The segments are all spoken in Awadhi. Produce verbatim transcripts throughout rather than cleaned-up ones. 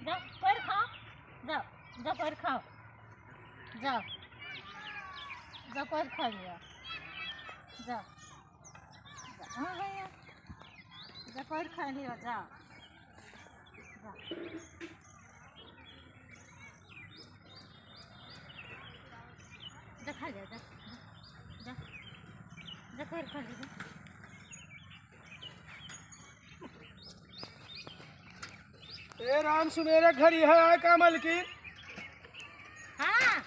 जा, कोइर खाओ। जा, जा, कोइर खाओ। जा, जा, कोइर खा लिया। जा, जा, हाँ भैया, जा, कोइर खा लिया, जा। जा। जा, खा लिया, जा, जा, जा, जा, कोइर खा लिया, जा। ए राम सुमेरे घर यह है का मलकिन? हाँ।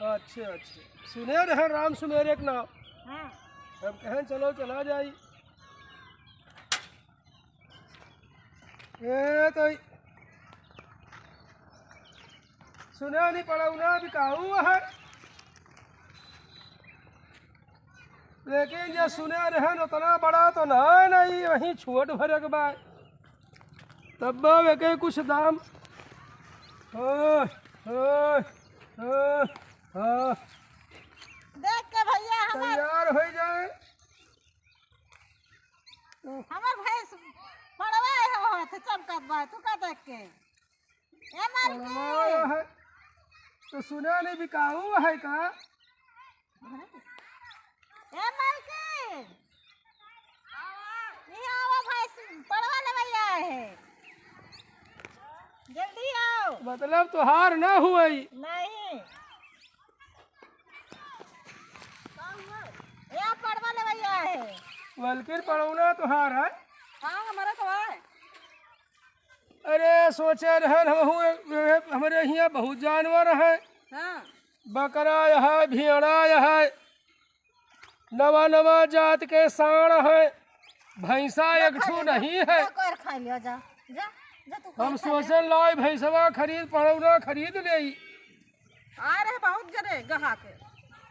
अच्छा, अच्छा। सुने रहे राम सुमेरे के नाम। हाँ। हम कहें चलो चला जाई। ए तो सुने नहीं पड़ौना बिकाऊ है। लेकिन जे सुने रहन उतना बड़ा तो ना है, नहीं, वहीं छोट भरक बा। तब एके कुछ दाम। हाँ, हाँ, हाँ, हाँ। देख के भैया हमार तैयार हो जाए। हमार भैंस पड़वा है, हो, तो चमकत बा, तू का देख के? ए मालकिन! पड़वा है, तो सुने नहीं बिकाऊ है का? ए मालकिन! ये आवा भाई, पड़वा लेवै आए है। जल्दी आओ। मतलब तोहार ना हुई? नहीं। ए पड़वा लेवै आए है। बल्कि पड़ौना तोहार है? हाँ, हमारा तो है। अरे सोचे रहन हम हूँ, हमरे हियाँ बहुत जानवर है। हाँ। बकरा है, भेड़ा है, नवा नवा जात के साँड़ है, भैंसा एक ठू नहीं है। जा, कोइर खा लिया, जा, जा, जा, तू हम कोइर खा ले। सोचन लाए भैंसवा खरीद, पड़ौना खरीद लेई। आ रहे बहुत जने गहा के।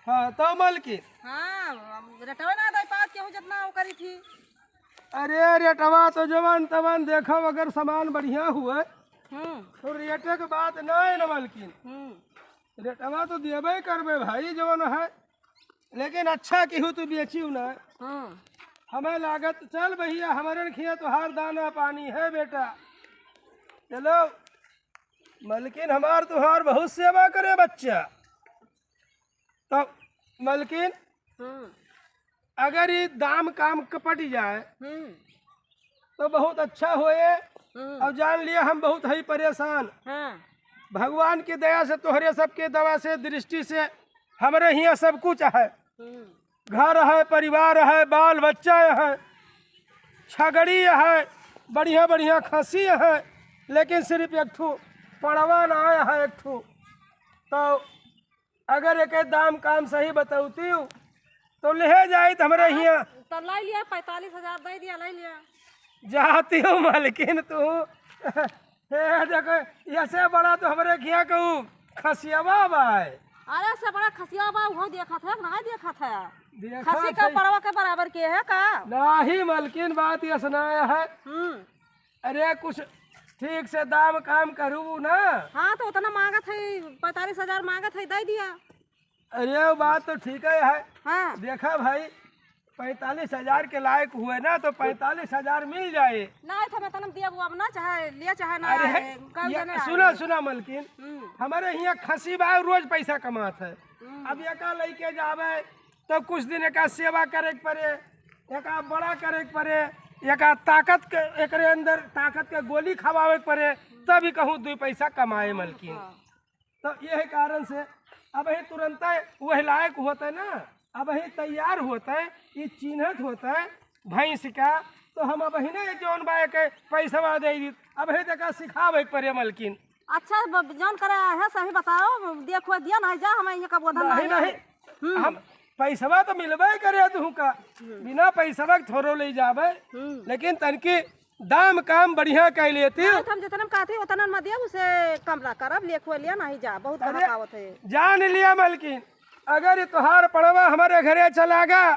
हाँ, तो मलकिन। हाँ, अब रेटवे ना दे पात केहू जितना वो करी थी। अरे रेटवा तो जवन तवन देखो, अगर सामान बढ़िया हुए हम्म। तो रेटे के बात ना है ना मलकिन। हम्म। रेटवा तो देबे करबे भाई, जवन है, लेकिन अच्छा केहू तू बेचियो ना। हाँ। हमें लागत, चल भैया, हमारे खिया तोहार दाना पानी है बेटा। चलो, मलकिन हमार तोहार बहुत सेवा करे बच्चा। तो मलकिन, हम्म। अगर ये दाम काम कपट जाए, हम्म। तो बहुत अच्छा होए। हम्म। और जान लिया, हम बहुत हई परेशान। हाँ। भगवान की दया से, तोहरे सबके दवा से, दृष्टि से, हमरे हियाँ सब कुछ है। हम्म। घर है, परिवार है, बाल बच्चा है, छगड़ी है, बढ़िया बढ़िया खसी है, लेकिन सिर्फ एक ठू पड़वा ना आया है, एक ठू। तो अगर एके दाम काम सही बतौती हूँ, तो लेहे जाइत हमरे हियाँ। तो ले लिया, पैंतालीस हजार दे दिया, ले लिया। जाती हूँ मालकिन तू। हे देखो, ऐसे बड़ा तो हमरे हियाँ कहू खसियावा बा है। अरे, से बड़ा खसियावा बा, उहो देखत है, ना देखत है। देखत खसी का है। पड़वा के बराबर के है का? नाही मलकिन, बात ये सुनाया है। हम्म। अरे, कुछ ठीक से दाम काम करू ना। हाँ, तो उतना मांगत है, पैंतालीस हजार मांगत है, दे दिया। अरे, वो बात तो ठीक है, है। हाँ। देखा भाई, पैंतालीस हजार के लायक हुए ना, तो पैंतालीस हजार मिल जाए। ना, तो मैं तनम दिया, वो अब ना चाहे लिया, चाहे ना अरे, आए, कल ये देने सुना, आए। सुना मलकिन, हम्म। हमारे हियाँ खसी बा, रोज पैसा कमात है। हम्म। अब एका लइके जावे, तो कुछ दिन एका सेवा करे के पड़े, एका बड़ा करे के पड़े, एका ताकत के, एकरे अंदर ताकत के गोली खवावे के पड़े, तभी कहूँ दुई पैसा कमाए मलकिन। हाँ। तो यही कारण से अब ही तुरंत वह लायक होते ना, अब ही तैयार होते, ये चिन्हत होते भैंस का, तो हम अब ही ना जौन बा के पैसवा दे दी, अब ही तक सिखावे के पड़े मलकिन। अच्छा, ब-, जौन करे है सही बताओ, देखो दिया नहीं जा, हमें ये कब उधर नहीं, नहीं नहीं। है। हम्म। हम पैसवा तो मिलबे करे तुहू का, हम्म। बिना पैसवा के थोड़ो ले जाबे, हम्म। लेकिन तनकी दाम काम बढ़िया कइ लेती। हाँ, तो हम जितना में कहती उतना में दिया, उसे कम ना करब, लेखो लिया नहीं जा, बहुत अरे, बहकावत है। जान लिया मलकिन, अगर ये तोहार पड़वा हमारे घरे चला गा,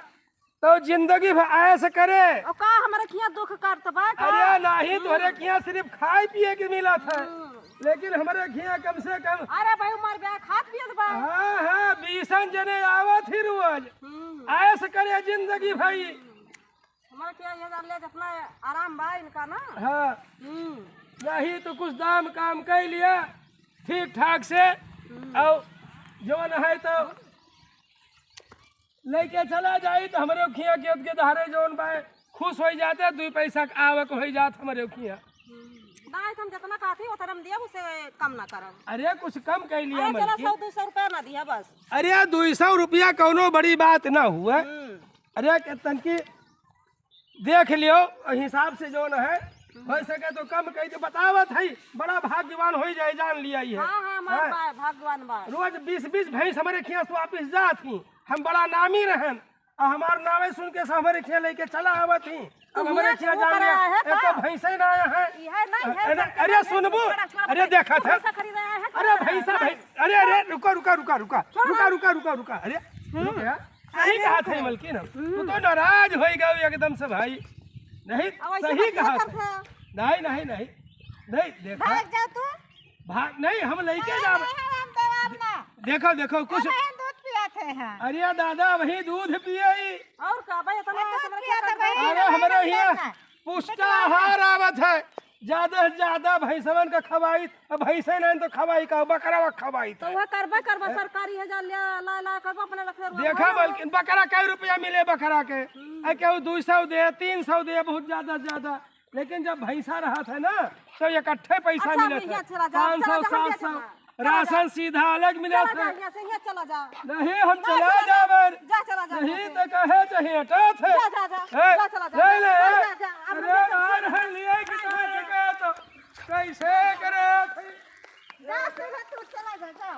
तो जिंदगी भर ऐश करे। और का हमरे खिया दुख करत बा का? अरे नाही, हम्म। तोहरे खिया सिर्फ खाए पिए के मिलत है, हम्म। लेकिन हमरे खिया कम से कम अरे भाई, उमर बा, खात पियत बा। हाँ, हाँ, बीसन जने आवत ही रोज। हम्म। ऐश करे जिंदगी भाई। हमारे क्या ये जान ले जितना आराम बा इनका ना। हाँ। हम्म। नहीं तो कुछ दाम काम कइ लिया ठीक ठाक से, और जौन है तो लइके चला जाई तो हमरे खिया के, के धारे जौन बा खुश होइ जाते, दुइ पैसा के आवक होइ जात हमरे खिया। नहीं, तो हम जितना कहती उतना हम दिया, उसे कम ना करब। अरे कुछ कम कइ लिया अरे चलो, मलकिन। सौ दो सौ रुपया ना दिया बस। अरे दुइ सौ रुपया कौनो बड़ी बात ना हुआ। हम्म। अरे के तनकी देख लियो, हिसाब से जौन है, होइ सके तो कम कइ दे, बतावत है, बड़ा भाग्यवान होइ जाए, जान लिया ही है। हाँ, हाँ, हमार हैं? बा-, भाग्यवान बा। रोज बीस बीस भैंस हमरे खिया से वापिस जात ही, हम बड़ा नामी रहन, और हमार नामे सुन के सब हमरे खिया लइके चला आवत ही। अब हमरे खिया जान लिया, है एको भैंसे ना आया है। यह नहीं है, अरे, अरे सुनबू, अरे देखत है, अरे भैंसा, भैंस, अरे, अरे रुका, रुका, रुका, रुका, रुका, रुका, रुका, रुका, अरे रुक यार। सही कहा थे मलकिन, हम तू तो नाराज होइ गयो एकदम से भाई। नहीं, अब ऐसे सही बात कहा नहीं थे। करते। नहीं, नहीं, नहीं, नहीं, देखा। भाग जा तू। भाग नहीं, हम लइके नहीं, जाब। नहीं, हम देवाब ना। देखो, देखो, कुछ हम यहीं दूध पिया थे हैं। अरे दादा, वही दूध पिए ही। और का भाई, इतना ये दूध इतना पिया था भाई, अरे, हमें हमरे नहीं यहाँ करना। पुष्टाहार आवत है, ज्यादा से ज्यादा भैंसवन का खवाई, अब भैंसे नहीं तो खवाई का, बकरा का खवाई तो था। वह करबे करबे, सरकारी है, जा ले, ला, ला, करबे अपने रखे, देखा ला, ला। मलकिन, बकरा कई रुपया मिले बकरा के? हम्म। आ केहू दुइ सौ दे, तीन सौ दे, बहुत ज्यादा से ज्यादा, लेकिन जब भैंसा रहत है ना, तो इकट्ठे पैसा अच्छा, मिलत भैया, है, चला जा, पाँच सौ, चला जा, सात सौ। चला जा। राशन सीधा अलग मिलत है। चला जा, यहाँ से, यहाँ चला जा। नहीं, हम चला जाबे। जा, चला जा, नहीं तो कहे चाहिए, हटा थे। जा, जा, जा। ए, जा, चला जा। ले, ले, जा, ए। जा, जा, अब अरे, हम यार, है लिए कि कहे के तो कैसे करे थे? जा, सीधा तू चला जा, जा।